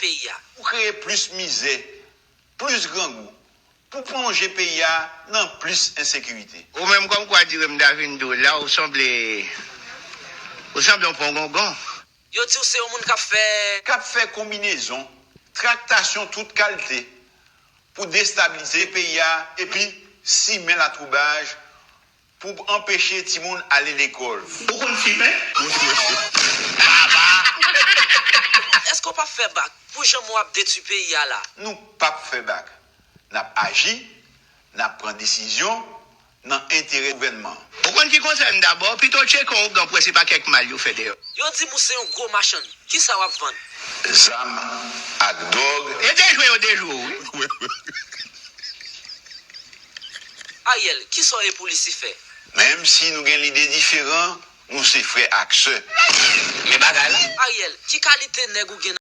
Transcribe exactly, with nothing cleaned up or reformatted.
peyi a. Pou kreye plis mizè, plis grangou, pou plonje peyi a nan plis ensekirite. Ou menm kòm kwa direm ta vin di w la, ou sanble ou sanble yon pongongon. Yo di w se yon moun k ap fè. K ap fè konbinezon, traktasyon tout kalte pou destabilize peyi a epi simen latwoubaj pou anpeche timoun ale lekòl. Ou konn fimen? Èske w p ap fè bak pou jan mò ap detwi peyi a la? Nou p ap fè bak. N ap aji, n ap pran desizyon nan enterè gouvènman. Ou konn ki konsèy m dabò? Pito w tcheke yon ougan pou wè se pa kèk mal yo fè dèyè w. Yo di m ou se yon gwo machann. Kisa w ap vann? Zam ak dwòg. E dejwe yo dejwe w wi. Ariel, kisa w ye pou Lisifè? Menm si nou gen lide diferan, nou se frè ak sè. Men bagay la. Ariel, ki kalite nèg ou gen